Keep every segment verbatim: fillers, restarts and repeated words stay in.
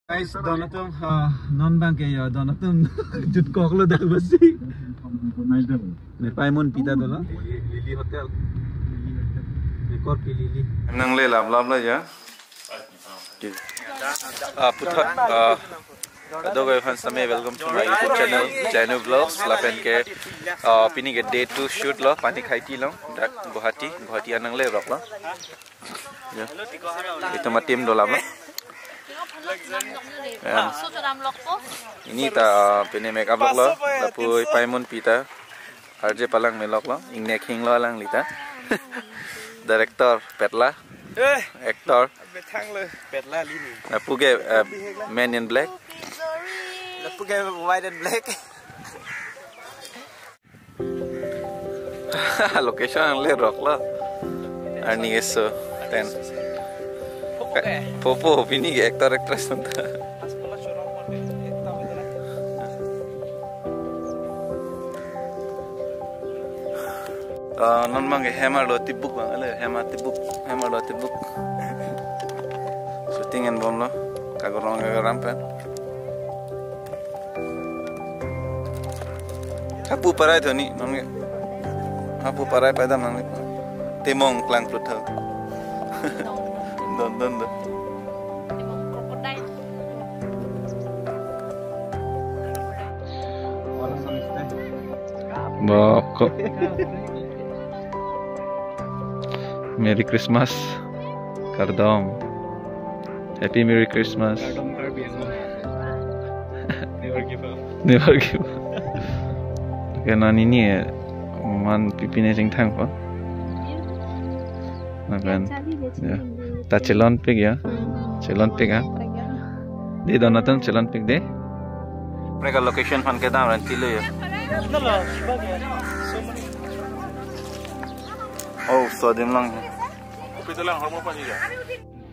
Guys, donatum, ah, non bang ke ya, donatum jutkoklo dak besi. Ne paimun pita dolo. Lily Hotel. Ne korpi Lily. Nangle lam lam lo ya. Ah, puthot, ah, kadokave aphan same welcome to my YouTube channel, Janu Vlogs. Lapen ke, ah, pini ke day two shoot lo, Panikheti along, dak Guwahati, Guwahati anang le rok lo. Ya. Itum ateam do lam lo. Em, ini ta, ah, pini makeup lok lo, lapu paimun pita. R J Palang melok lo, ingnek hing lo alangli ta. Director, Petla. Eh, actor. Bethang lo, Petla Lily. Lapu ke, eh, Men in Black. Lapu ke White and Black. Location le rok lo. Arni keso ten. Popo, pini ke actor actress anta. Ah, non bang ke hem arlo tibuk bang, ale hem atibuk, hem arlo tibuk. Shooting enbomlo, kagorong kagaram pen. Hapu parai thoni, non ke. Hapu parai paidam non ke. Timong klang plut tho. Don, don, don. Bok. Merry Christmas. Kardom. Happy Merry Christmas. Kardom Karbi Anglong. Never give up. Never give up. Oke, non ini ya, man pipi ne sing thang po. Makan. Ya. Ta chelon pik ya. Hmm. Chelon pik ha. Di donatum chelon pik di. Mereka location aphan kedam ran tilo ya. Oh, so dim lang. Kopi telang hormon apa sih ya?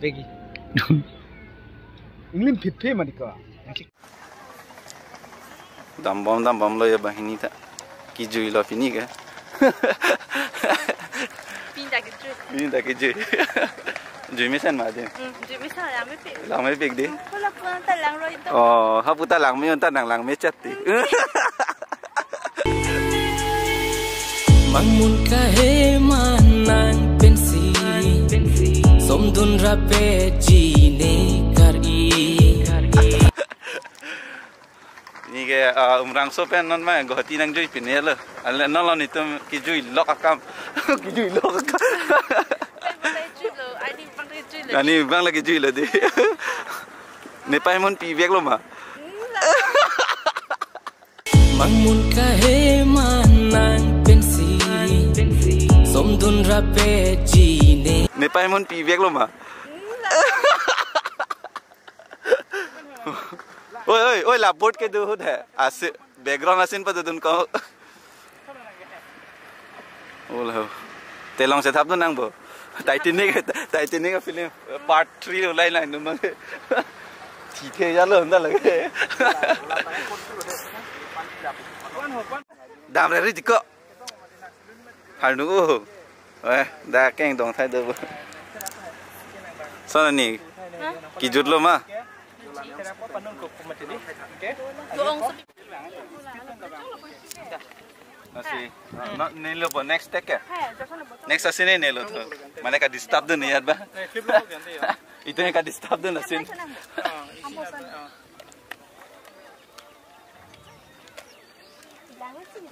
Pegi. Inglim phit phe mani ko. Dambom, dambom lo ya banghini ta. Kejui lo pini ke. Pini ta kejui. Pini ta kejui. Jui mesen ma de. Hmm, jui mesen langmepik. Langmepik de. Hmm, pula pula ta lang lo ito. Oh, hapu ta langme un ta nang langme chat ti. Hmm. Mangmun kahe manang pensi. Somdun rape jine kar-i. Ini ke, ah, Umrangso pen non ma Guwahati nangjui pine lo. Ale non lo nitum kejui lok akam. Kejui lok akam. Ani bang lagi jui lo di. Ne paimun pi bek lo ma. Mangmun kahe manang pensi. Somdun rape jine. Ne paimun pi bek lo ma. Oi, oi, oi, la board ke duhut hai. Ase, background asin pa dudun ko. Oh, la. Telong se thap dun nang bo. Titanic, Titanic film part three ulai lang dun mang. Thi the ya lo nda lage. Dam re ri diko. Harnu. Eh, da keng dong thai do. Sana ni. Kejut lo ma. Nasi. No, nelo bo next take ya? Next asin nelo to. Mane ka disturb dun ya ba. Itu ka disturb dun asin.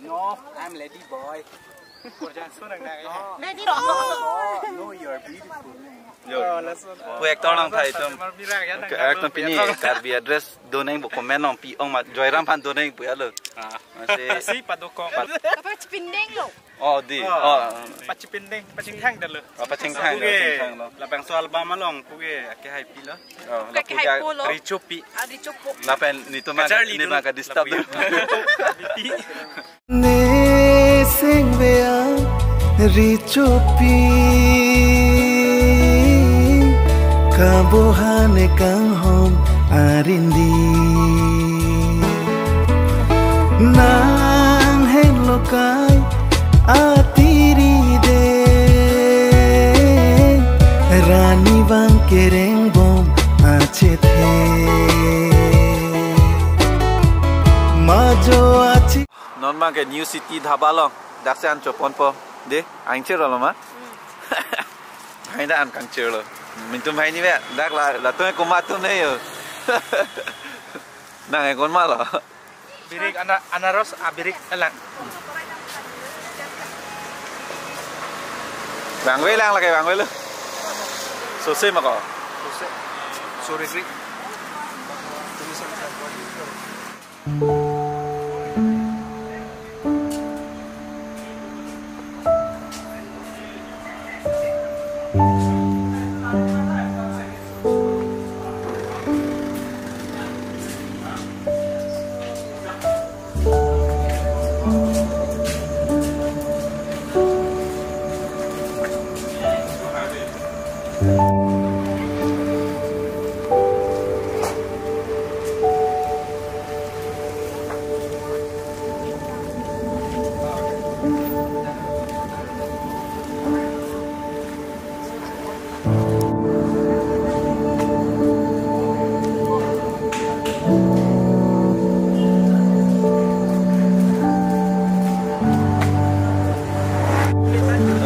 No, I'm lady boy. Lady boy. No, you're beautiful. Yo. Pu actor nang thai tum. Actor pini Karbi address doneng bu comment nong pi ong ma Joyram aphan doneng pu ya lo. Ah. Masih. Si padokong. Apa chipindeng lo? Oh, di. Oh. Oh. Pachipindeng, pachingthang dah lo. Oh, pachingthang, puke, pachingthang lo. Labangso album along puke, ake hai pi lo. Oh, ake hai pu lo. Richopi. Ah, richopo. Lapen nitum ma, Charlie ni dun. Ma ka disturb dun. Ne sengvea richopi kabohane kanghon arindi. Nang henlo kai atiri de, rani bang kereng bom achethe. Non abang ke New City Dhaba along. Dak si an choponpo. De, angchir lo ma? Hai da an kangchir lo. Mintum hai ni be. Dak la, latum komat atum ne yo. Nang ekon ma lo. Birik ana-, anaros abirik elang. Bang ve lang lake bang ve lo. Sose ma ko. Sose. Sore kri.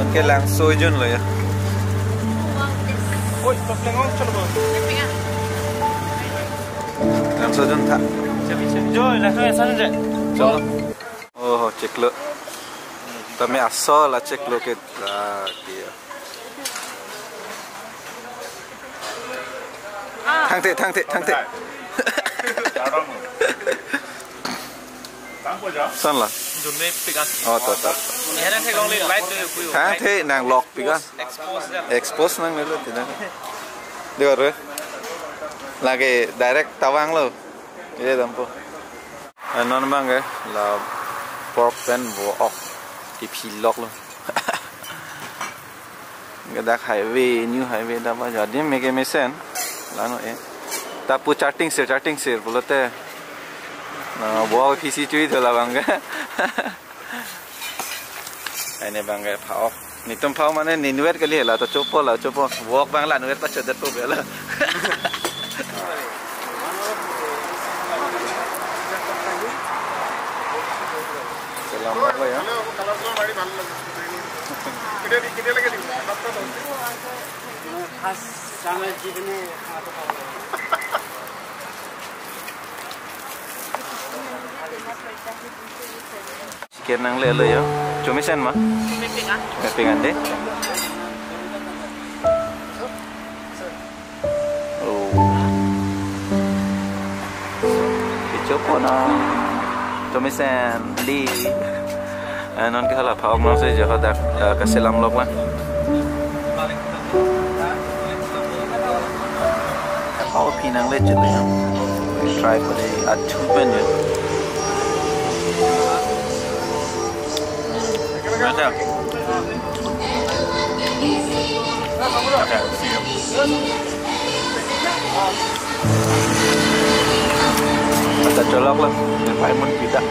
Oke, langsung jun lo ya. Oi, langsung jun tha. Joy, langsung ya sana je. Chalo. Oh, chiklo. Tame asol a chiklo ke, ah, dia. Thangthe, thangthe, thangthe. San la? Jumne pikan. Oh, to, to. Thangthe nang lok pikan. Expose nang melo tina. Dia re. Lake direct Tawang lo. Ye dampo. Eh, non abang ke la pork pen wok kephi lok lo. Ke dak highway, new highway dak ba jadi meke mesen. Lano eh. Tapu charting sir, charting sir pulote. Na, wok pisi chui dola abang ke. Aine abang ke pha-ok. Netum pha-ok mane nenuet kali la to chopo la chopo. Wok abang la nuet pachodet po bela. Salam apa ya? First channel jibne. Chicken nangle lo yo. Chomisen ma? Chomipik an. Chomipik an de. Oh. Kecho po na. Chomisen di. Eh, non ke hala pha-ok non si jo hadak, eh, kaselam lok ma. Pha-ok phi nangle chile ya. Try po de achu pen yo. Masa. Ada cholok lo, pai mun pita.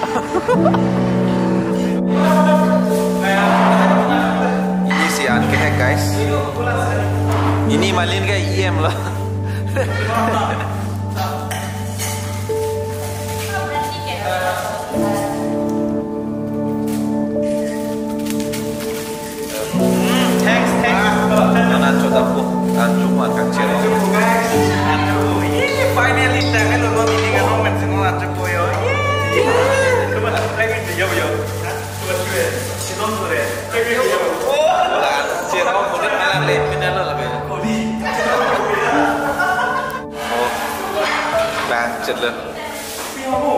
Ini si an ke hai, guys. Ini malin ke E M lo. Thanks, thanks. Nana choda po, an chuma kachero. Finally, tanggal lo mini ka roman sino an chupo yo. Come on, thank you, yo, yo. Wala, chero ko ni ala le pinalo labe. Oh, bang chelo.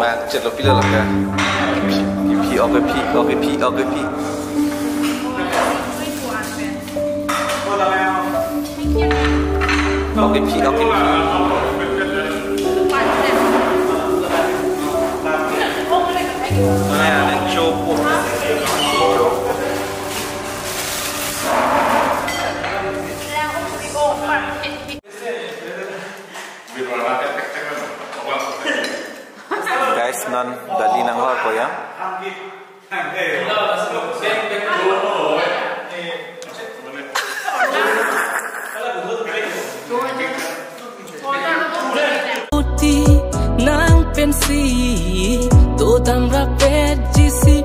Bang chelo pilo laka. Phi, phi, oke phi, oke phi, oke phi. Oke phi, oke phi. Chopo. Guys, non dali nanghor po ya. Uti nang pensi to dam rapet jisi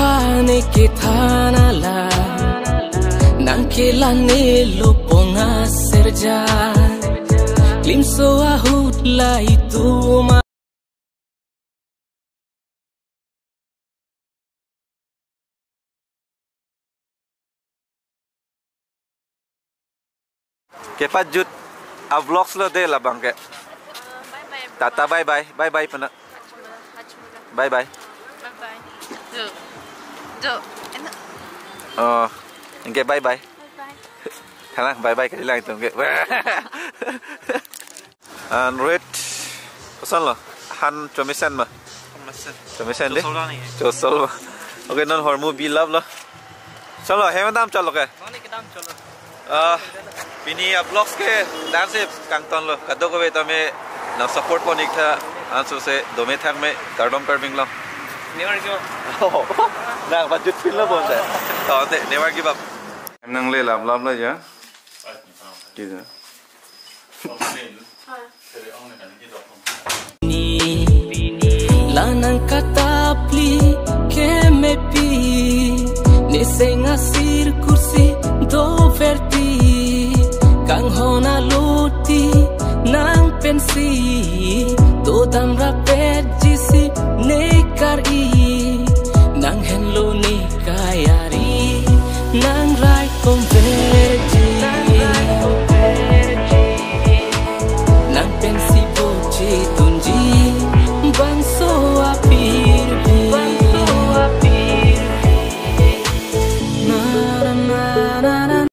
Ani kethan alam nangkelang ne lo pong aserja. Klimso ahut lahei atum kepajut a-vlogs lo de labang ke. Bye bye. Tata, bye bye. Bye bye pena. Bye bye. Bye bye. Jo. Jo. Enak. Oh, anke bye bye. Bye bye. Thalang bye bye kali lang itum ke. An Rohit, koson lo? Han chomesen ma? Chomesen. Chomesen de? Chosol lo ni. Chosol lo. Okay, non hormu bilap lo. Cholo, hem dam cholo ke? Mane kedam cholo. Ah, pini a-vlogs ke dance kangton lo. Kadokave tame nang support pon ik tha, ansose dome thang me, kardom karbing lo. Never give up. Oh, nang pajut pin lo bon de. Oh, de, never give up. Nang le lam lam lo ya. Gitu. Ni la nangkatap li kemepi, ne seng asir kursi doverti, kanghon aloti nang pensi, to damrap